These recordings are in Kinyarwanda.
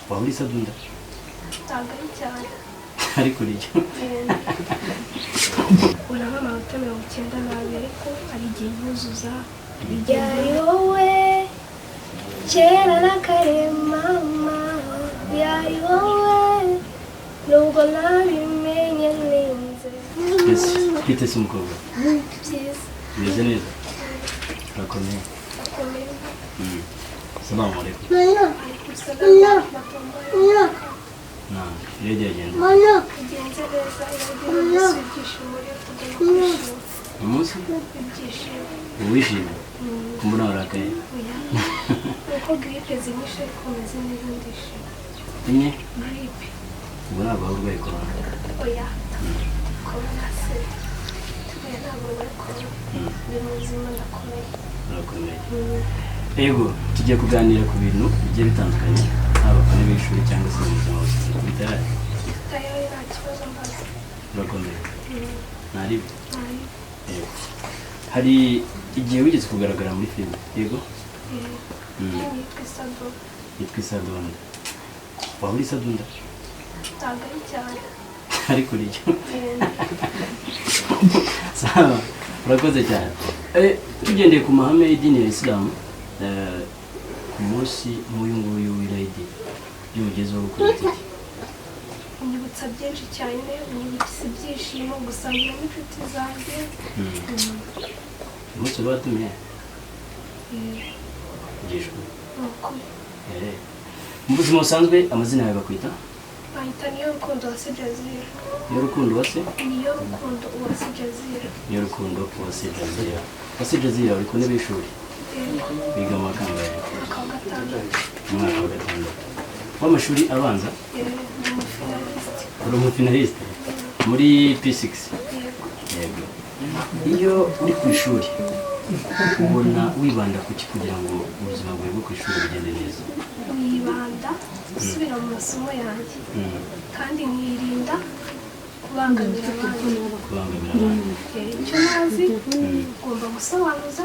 Waba uri Sadunda? Ntabwo ari cyane. Ariko uryo. Ubona nk'amanota 92, ariko hari igihe yuzuza. Yari wowe kera na kare, mama, yari wowe, nubwo nabimenye ninze. Yes, twite se umukobwa. Byiza. Umeze neza, urakomeye? Akomeye. Salamu alaikum. Alaikum. Na iyo byagenze? Bigenze neza, iyo umunsi w'ibyishimo rero tugomba kwishima. Umunsi? Ibyishimo. Uba wishimye kumbona warakaye? Oya, nuko giripe zinyishe, ariko meze neza, ndishimye. Enye? Giripe. Ubwo ntabwo waba urwaye korona? Oya, korona se? Oya, ntabwo urwaye korona, ndi muzima, ndakomeye. Urakomeye. Yego, tugiye kuganira ku bintu bigiye bitandukanye, haba ku ntebe y'ishuri cyangwa se mu buzima busanzwe. Bitari? Tayari, nta kibazo, mbaza. Urakomeye, ntaribi? Ntari. Yego, hari igihe wigeze kugaragara muri filime, yego? Yitwa Isado. Yitwa Isadunda. Waba uri Isadunda? Ntabwo ari cyane. Ariko uryo. Sawa, urakoze cyane. Tugendeye ku mahame y'idini ya Isilamu, ku munsi nk'uyu nguyu w'Irayidi, iyo ugezeho gukora iki? Unyibutsa byinshi cyane, unyibutsa ibyishimo, gusangira n'inshuti zanjye. Umunsi uba watumiye gishwe. Ni ukuri. Mu buzima busanzwe amazina yawe bakwita? Bahita Niyo Rukundo wa Jazira. Niyo Rukundo Uwase? Niyo Rukundo Uwase Jazira. Niyo Rukundo Uwase Jazira. Uwase Jazira, uri ku ntebe y'ishuri? Yego. Wiga mu wa kangahe? Umwaka wa gatandatu. Mu mwaka wa gatandatu w'amashuri abanza? Ni umufinaliste. Uri umufinaliste muri P6? Yego. Yego. Iyo uri ku ishuri ubona wibanda ku ki kugira ngo ubuzima bwawe bwo ku ishuri bugende neza? Nibanda gusubira mu masomo yanjye kandi nkirinda kubangamira abandi. Kubangamira abandi. Icyo ntazi ngomba gusobanuza,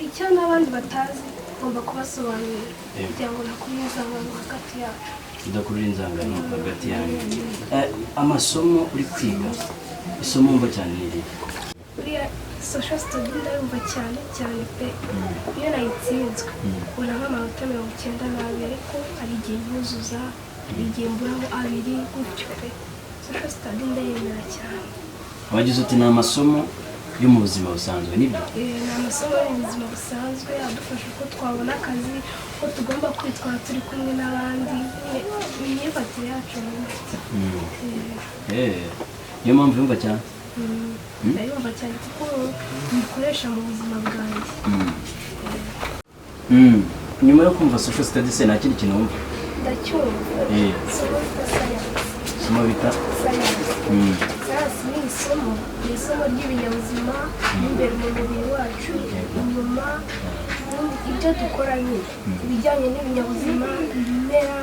icyo n'abandi batazi ngomba kubasobanurira kugira ngo ntakurure inzangano hagati yacu. Udakurura inzangano hagati yanyu. Amasomo uri kwiga, isomo wumva cyane ni irihe? Buriya social study ndayumva cyane cyane pe. Iyo nayitsinzwe ubona nk'amanota 92, ariko hari igihe yuzuza, hari igihe mburaho abiri gutyo pe. Social study ndayemera cyane. Wagize uti ni amasomo yo mu buzima busanzwe, nibyo? Ni amasomo yo mu buzima busanzwe adufasha uko twabona akazi, uko tugomba kwitwara turi kumwe n'abandi, nyine imyifatire yacu myiza. Niyo mpamvu yumva cyane? Ndayumva cyane kuko nyikoresha mu buzima bwanjye. Nyuma yo kumva social studies, nta kindi kintu wumva? Ndacyumva. Isomo bita science. Isomo bita? Science. Science ni isomo ry'ibinyabuzima imbere mu mubiri wacu, inyuma, ubundi ibyo dukora nyine ibijyanye n'ibinyabuzima, ibimera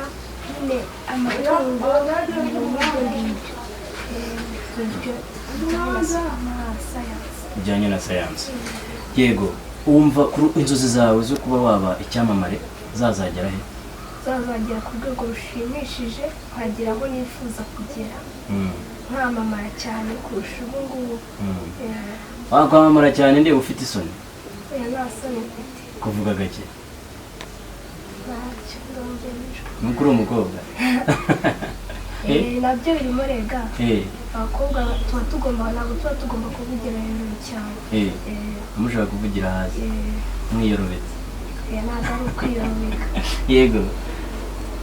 nyine, amatungo, ibintu nk'ibyo ngibyo. Ibyo bijyanye na science. Bijyanye na science, yego. Wumva kuri inzozi zawe zo kuba waba icyamamare zazagera he? Zazagera ku rwego rushimishije, nkagera aho nifuza kugera, nkamamara cyane kurusha ubu ngubu. Wakwamamara cyane, ndeba ufite isoni. Oya, nta soni mfite. Kuvuga gake? Ntacyo, ndongera ijwi. Nuko uri umukobwa? Nabyo birimo rega. Abakobwa tuba tugomba, ntabwo tuba tugomba kuvugira hejuru cyane. Mushaka kuvugira hasi? Mwiyorobetse? Ntabwo ari ukwiyorobeka. Yego,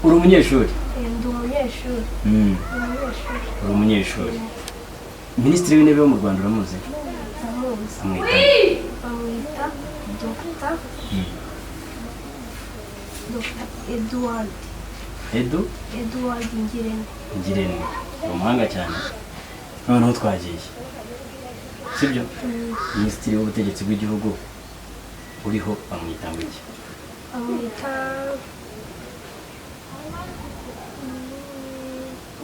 uri umunyeshuri? Ndi umunyeshuri. Ndi umunyeshuri. Uri umunyeshuri. Minisitiri w'Intebe wo mu Rwanda uramuzi? Ndamuzi. Amwita? Bamwita Dr Edouard. Edu? Edouard Ngirente. Ngirente. Uri umuhanga cyane. Noneho twagiye, sibyo? Minisitiri w'Ubutegetsi bw'Igihugu uriho bamwita ngo iki? Bamwita,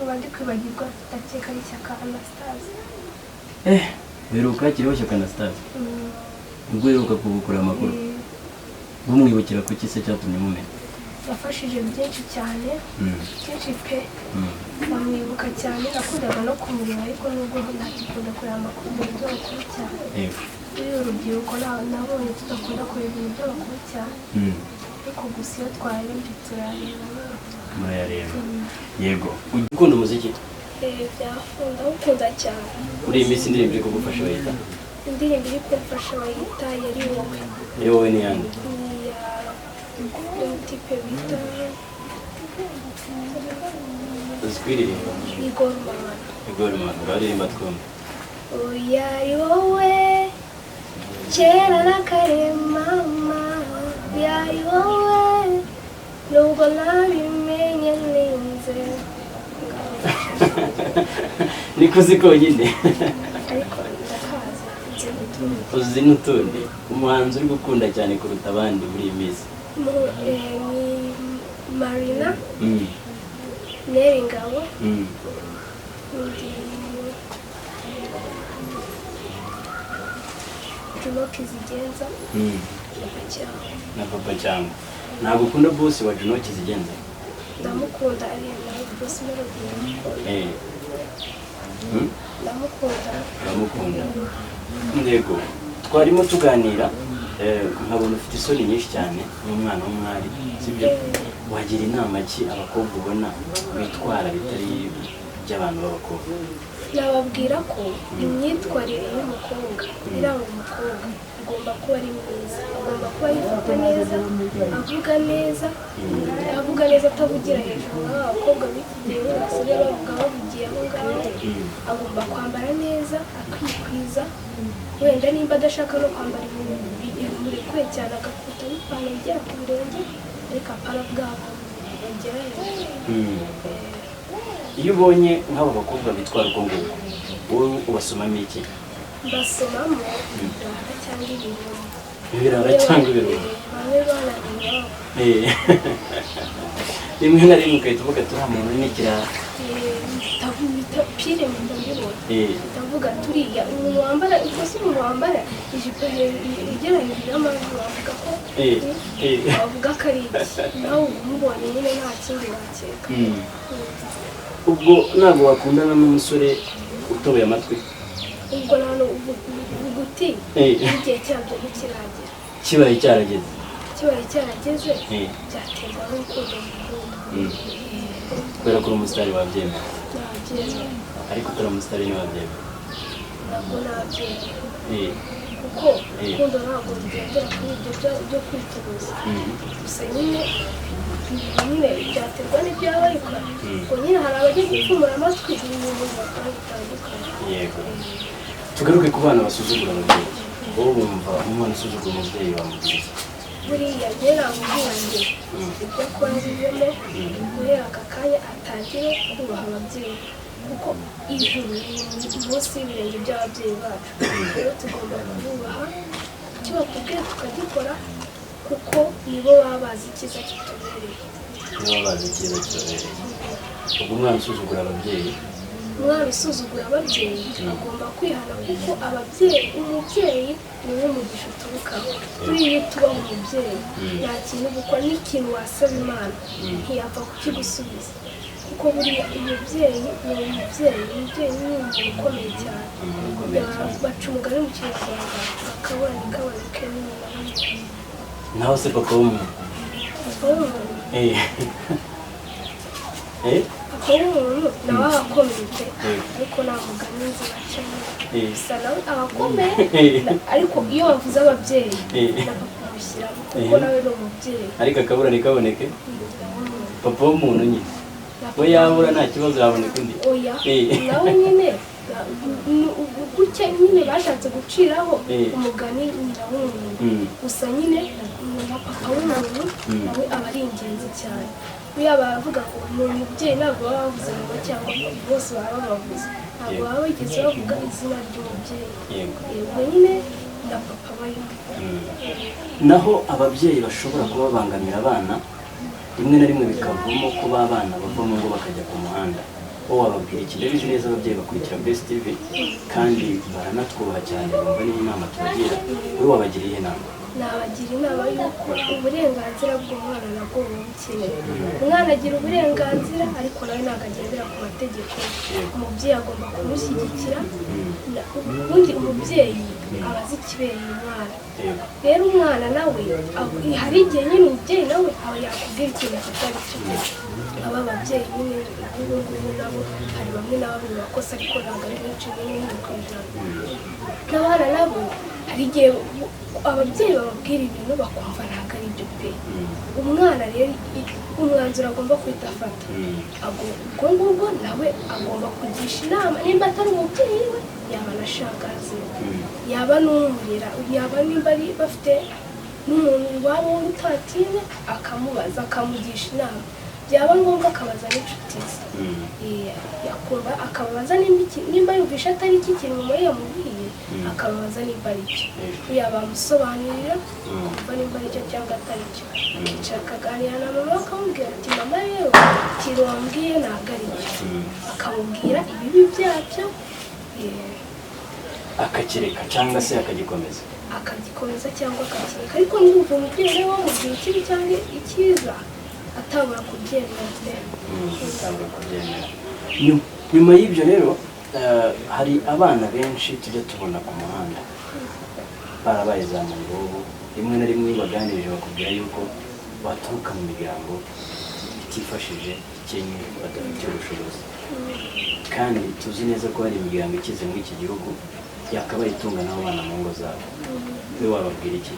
ubu ndi kwibagirwa, ndakeka ari Shyaka Anastase. Uheruka hakiriho Shyaka Anastase? Mm. Ubwo uheruka kubukura amakuru? Eh. Bumwibukira ku ki se cyatumye mumenya? Yafashije byinshi cyane, byinshi pe. Ndamwibuka cyane, nakundaga no kumureba, ariko nubwo ntagikunda kureba amakuru ibintu by'abakuru cyane. Muri uru rubyiruko nabonye tudakunda kureba ibintu by'abakuru cyane, ariko gusa iyo twarebye turareba. Murayareba, yego. Ujya ukunda umuziki? Byakunda, ndawukunda cyane. Muri iyi minsi indirimbo iri kugufasha bayita? Indirimbo iri kumfasha bayita "Yari Wowe". Ni wowe n'iyandi? Ni iya y'umutipe bita Uzi kuyiririmba? Igor Mabano. Igor Mabano, uraririmba twumve. Yari wowe kera na kare mama, yari wowe nubwo nabimenye ninze. Niko uzi konyine? Ariko ndakaza, nzi n'utundi. Uzi n'utundi. Umuhanzi uri gukunda cyane kuruta abandi muri iyi minsi? Ni Marina, Neri Ngabo, ndi Juno Kizigenza, Papa Cyangwe. Na Papa Cyangwe. Ntabwo ukunda boss wa Juno Kizigenza? Ndamukunda, ariya nawe Bruce Melody ndamukunda. Ndamukunda. Uramukunda. Yego, twarimo tuganira, nkabona ufite isoni nyinshi cyane n'umwana w'umwari, sibyo? Wagira inama ki abakobwa ubona bitwara bitari iby'abantu b'abakobwa? Nababwira ko imyitwarire y'umukobwa iranga umukobwa igomba kuba ari myiza, agomba kuba yifata neza, avuga neza, avuga neza atavugira hejuru nk'aba bakobwa b'iki gihe basigaye bavuga bavugiye aho ngaho. Agomba kwambara neza, akikwiza, wenda nimba adashaka no kwambara ibintu bimurekuye cyane, agakutamo ipantaro igera ku birenge, ariko apana bwabo bagera hejuru. Iyo ubonye nk'abo bakobwa bitwara uko nguko, wowe ubasomamo iki? Basomamo ibirara cyangwa ibinyoma. Ibirara cyangwa ibirungo. Bamwe bananiwe iwabo. Rimwe na rimwe ugahita uvuga ati uriya muntu ni ikirara. Pire mpita mbibona, ndavuga turiya umuntu wambara ubwo si umuntu wambara ijipo igera hejuru y'amavi, wavuga ko wavuga ko ari iki? Nawe uba umubonye nyine, nta kindi wakeka. Ubwo ntabwo wakundana n'umusore utoboye amatwi? Ubwo nta uvuga uti igihe cyabyo ntikiragera. Kibaye cyarageze? Kibaye cyarageze, byaterwa n'urukundo mukunda. Kubera ko uri umusitari wabyemera? Nabyemera. Ariko utari umusitari ntiwabyemera? Ntabwo nabyemera, kuko urukundo ntabwo rugendera kuri ibyo byo kwitubuza. Gusa nyine byaterwa n'ibyo yaba ariko ubwo nyine hari abajya gupfumura amatwi n'ibintu bakora bitandukanye. Yego, tugaruke ku bana basuzugura ababyeyi. Wowe wumva umwana usuzugura umubyeyi wamubwira iki? Buriya njye namubwira ngo ibyo akora bivemo, guhera aka kanya atangire kubaha ababyeyi, kuko ijuru riri munsi y'ibirenge by'ababyeyi bacu. Rero tugomba kububaha, icyo batubwiye tukagikora, kuko nibo baba bazi icyiza kitubereye. Niba bazi icyiza kibabereye. Ubwo umwana usuzugura ababyeyi? Umwana usuzugura ababyeyi agomba kwihana, kuko ababyeyi, umubyeyi ni we mugisha uturukaho. Buriya iyo tubaha umubyeyi, nta kintu gukora n'ikintu wasaba Imana ntiyapfa kukigusubiza, kuko buriya umubyeyi ni umubyeyi, umubyeyi ni umuntu ukomeye cyane. Umuntu ukomeye cyane. Baca umugani mu Kinyarwanda, akabura ntikaboneke n'inyuma y'umuntu. Naho se papa w'umuntu? Papa w'umuntu? Papa w'umuntu nawe aba akomeye pe, ariko nta mugani nzi bacamo. Gusa nawe aba akomeye, ariko iyo bavuze ababyeyi, na papa bamushyiramo, kuko nawe ni umubyeyi. Ariko akabura ntikaboneke papa w'umuntu nyine, we yabura nta kibazo, yaboneka undi. Oya, nawe nyine gutya nyine bashatse guciraho umugani nyina w'umuntu. Gusa nyine na papa w'umuntu nawe aba ari ingenzi cyane. Buriya baravuga ngo ni umubyeyi, ntabwo baba bavuze mama cyangwa papa, bose baba babavuze, ntabwo baba bigeze bavuga izina ry'umubyeyi. Yego, nyine na papa barimo. Naho ababyeyi bashobora kuba babangamira abana, rimwe na rimwe bikavamo ko ba bana bava mu ngo bakajya ku muhanda, wowe wababwira iki? Ndabizi neza ababyeyi bakurikira Best TV kandi baranatwubaha cyane, bumva n'inama tubagira. Wowe wabagira iyihe nama? Nabagira inama y'uko uburenganzira bw'umwana nabwo buba bukenewe. Umwana agira uburenganzira, ariko nawe ntabwo agendera ku mategeko. Umubyeyi agomba kumushyigikira. Ubundi umubyeyi aba azi ikibereye umwana. Rero umwana nawe hari igihe nyine umubyeyi nawe aba yakubwira ikintu kitari cyo. Aba babyeyi nyine ubu ngubu nabo hari bamwe na bamwe bakosa, ariko ntabwo ari benshi nyine ku ijana. N'abana nabo hari igihe ababyeyi bababwira ibintu bakumva ntabwo ari ibyo pe. Umwana rero umwanzuro agomba guhita afata, ubwo ngubwo nawe agomba kugisha inama, nimba atari umubyeyi we yaba na shangazi we, yaba n'umurera, yaba nimba ari bafite n'umuntu iwabo utatinya, akamubaza, akamugisha inama, byaba ngombwa akabaza n'inshuti ze. Yakumva akababaza nimba yumvishe atari iki kintu mama yamubwiye, akababaza nimba ari cyo, yabamusobanurira kumva nimba ari cyo cyangwa atari cyo. Akicara akaganira na mama, akamubwira ati: "Mama, rero ikintu wambwiye ntabwo ari cyo." Akamubwira ibibi byabyo. Akakireka cyangwa se akagikomeza. Akagikomeza cyangwa akakireka, ariko ndumva umubyeyi nawe wamubwiye ikibi cyangwa icyiza atabura kubyemera pe. Atabura kubyemera. Nyuma y'ibyo rero, hari abana benshi tujya tubona ku muhanda barabaye za mayibobo. Rimwe na rimwe iyo baganirije bakubwira yuko baturuka mu miryango itifashije, ikennye, badafite ubushobozi, kandi tuzi neza ko hari imiryango ikize muri iki gihugu yakabaye itunga n'abo bana mu ngo zabo. We wababwira iki?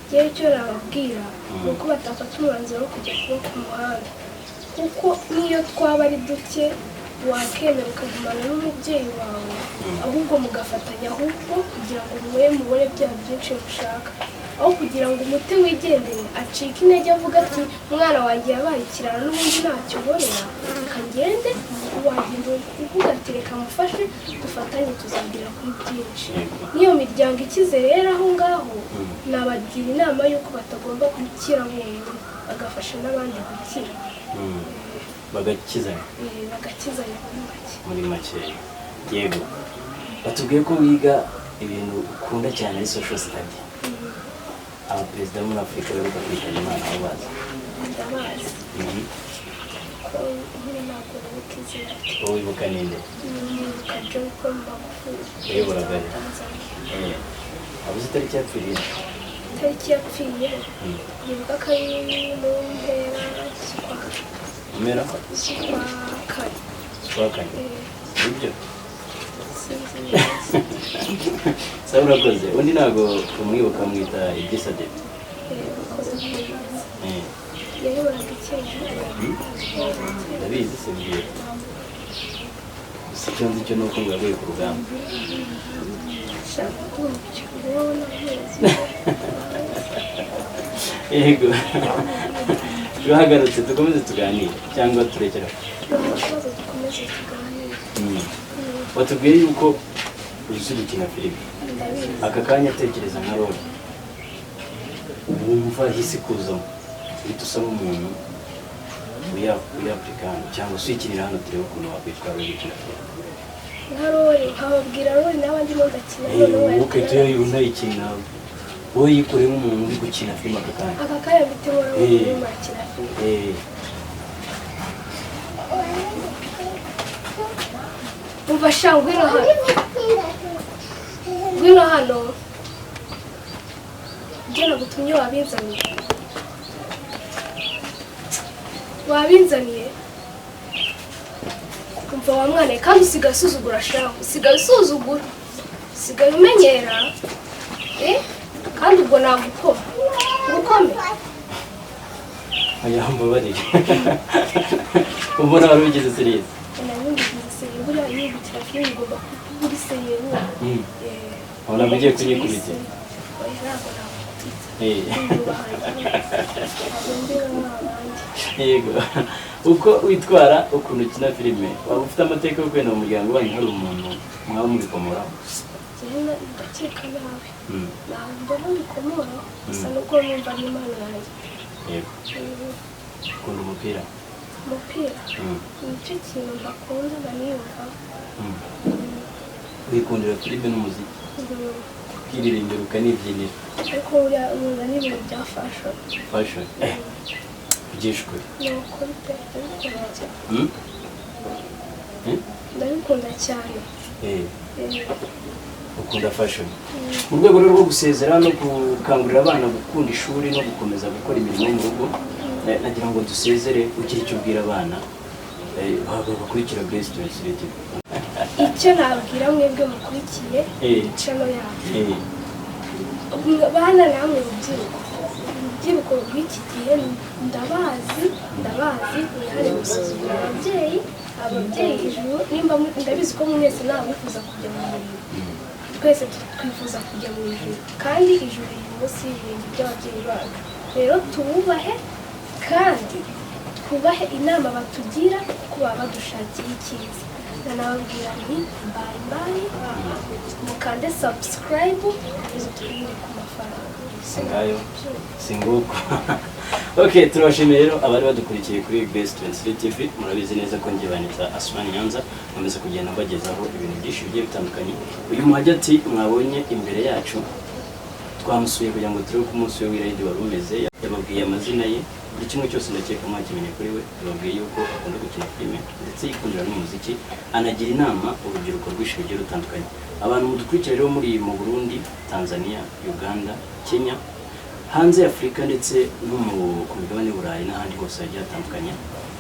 Njyewe icyo nababwira ni uko batafata umwanzuro wo kujya kuba ku muhanda, kuko n'iyo twaba ari duke wakemera ukagumana n'umubyeyi wawe, ahubwo mugafatanya, ahubwo kugira ngo mube mubone bya byinshi mushaka, aho kugira ngo umuti wigendere acike intege avuga ati: "Umwana wanjye yabaye ikirara, n'ubundi ntacyo ubonera, reka ngende." Wagenda uvuga ati: "Reka mufashe, dufatanye, tuzagera kuri byinshi." N'iyo miryango ikize rero aho ngaho, nabagira inama y'uko batagomba gukira bonyine, bagafasha n'abandi gukira. Bagakizanya. Bagakizanya muri make. Muri make, yego. Batubwiye ko wiga ibintu ukunda cyane ari social study. Abaperezida bo muri Afurika baheruka kwitaba Imana aho bazi? Ndabazi. Ko nyine ntabwo nibuka izina rye. Wowe wibuka ninde? Nibuka John Paul Magufuli. Wayoboraga he? Perezida wa Tanzania. Abuze itariki yapfiriye? Itariki yapfiriye, nibuka ko ari mu mpera z'ukwa Mpera z'ukwa kane. Z'ukwa kane? Nibyo. Sinzi neza. Sawa, urakoze. Undi ntabwo umwibuka, mwita Idrissa Deby. Urakoze kubibaza. Yayoboraga icyemezo. Ndabizi se mbwira gusa. Icyo nzi cyo ni uko ngo yaguye ku rugamba. Shaka kumva wowe n'amezi. Yego, turahagarutse. Dukomeze tuganire cyangwa turekera? Nta kibazo, dukomeze tuganire. Watubwiye yuko uzi gukina filime. Ndabizi. Aka kanya tekereza nka role wumva hisi kuzamo, uhita usa nk'umuntu uyapurika hano cyangwa se uyikinira hano, turebe ukuntu wakwitwara uri gukina filime. Nka role, nkababwira role nawe ndimo ndakina noneho. Wowe ugahita unayikina, wowe yikore nk'umuntu uri gukina filime aka kanya. Aka kanya mfite nkora nk'umuntu urimo arakina filime. Umva sha, ngwino hano, ngwino hano. Ibyo nagutumye wabinzaniye? Wabinzaniye? Umva wa mwana we, kandi usigaye usuzugura sha, usigaye usuzugura, usigaye umenyera, eh? Kandi ubwo nagukoma ngukome. Oya, mbabarire, ubona wari ugize sérieux. Nabundi ngize sérieux. Buriya iyo uri gukina filime ugomba kuba uri sérieux nyine. Ubona ugiye kunyikubita. Oya, ntabwo nagukubita. Ntabwo ndi nk'abandi. Yego, uko witwara, ukuntu ukina filime, waba ufite amateka yo kwenda mu muryango wanyu hari umuntu mwaba mubikomoraho? Njyewe ndakeka nawe ntabwo mbona bikomoraho, gusa nuko numva ari impano yanjye. Ukunda umupira? Umupira nicyo kintu ntakunda, ndaniyumva. Wikundira filime n'umuziki. Ukiririmbira, ukanibyinira. Ariko buriya nkunda n'ibintu bya fashion. Fashion, ugisha ukuri? Ni ukuri pe, ndabikunda cyane. Hmm? Hmm? Ndabikunda cyane. Ukunda fashion. Mu rwego rero rwo gusezera no gukangurira abana gukunda ishuri no gukomeza gukora imirimo yo mu rugo, nagira ngo dusezere ugira icyo ubwira abana bakurikira Grace 23 TV. Icyo nabwira mwebwe mukurikiye channel yacu, bana namwe rubyiruko, urubyiruko rw'iki gihe, ndabazi, ndabazi, mwihare gusuzugura ababyeyi. Ababyeyi ijuru nimba ndabizi ko mwese ntawe wifuza kujya mu muriro. Twese twifuza kujya mu ijuru, kandi ijuru riri munsi y'ibirenge by'ababyeyi bacu. Rero tububahe kandi twubahe inama batugira, kuko baba badushakiye icyiza. Nanababwira nti bye bye, mukande subscribe, izo twirire ku mafaranga. Si ngayo, si nguko. Ok, turabashimiye rero abari badukurikiye kuri Grace 23 TV. Murabizi neza ko njye banita Asmani Nyanza, nkomeza kugenda mbagezaho ibintu byinshi bigiye bitandukanye. Uyu muhajati mwabonye imbere yacu, twamusuye kugira ngo turebe uko umunsi we w'irayidi wari umeze. Yababwiye amazina ye, buri kimwe cyose ndakeka mwakimenye kuri we. Yababwiye yuko akunda gukina filime ndetse yikundira n'umuziki, anagira inama urubyiruko rwinshi rugiye rutandukanye. Abantu mudukurikira rero muri mu Burundi, Tanzania, Uganda, Kenya, hanze ya Afurika ndetse no ku migabane y'Uburayi n'ahandi hose hagiye hatandukanye,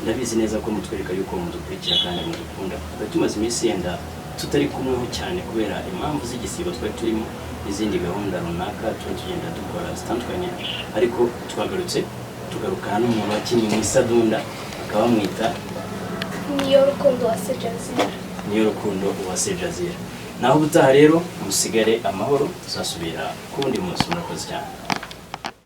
ndabizi neza ko mutwereka yuko mudukurikira kandi mudukunda. Twari tumaze iminsi yenda tutari kumweho cyane kubera impamvu z'igisibo twari turimo n'izindi gahunda runaka tuba tugenda dukora zitandukanye, ariko twagarutse, tugarukana n'umuntu wakinnye mu Isadunda, bakaba bamwita Niyo Rukundo wa Sejazira. Niyo Rukundo Uwase Jazira. Naho ubutaha rero, musigare amahoro, tuzasubira ku wundi munsi. Murakoze cyane.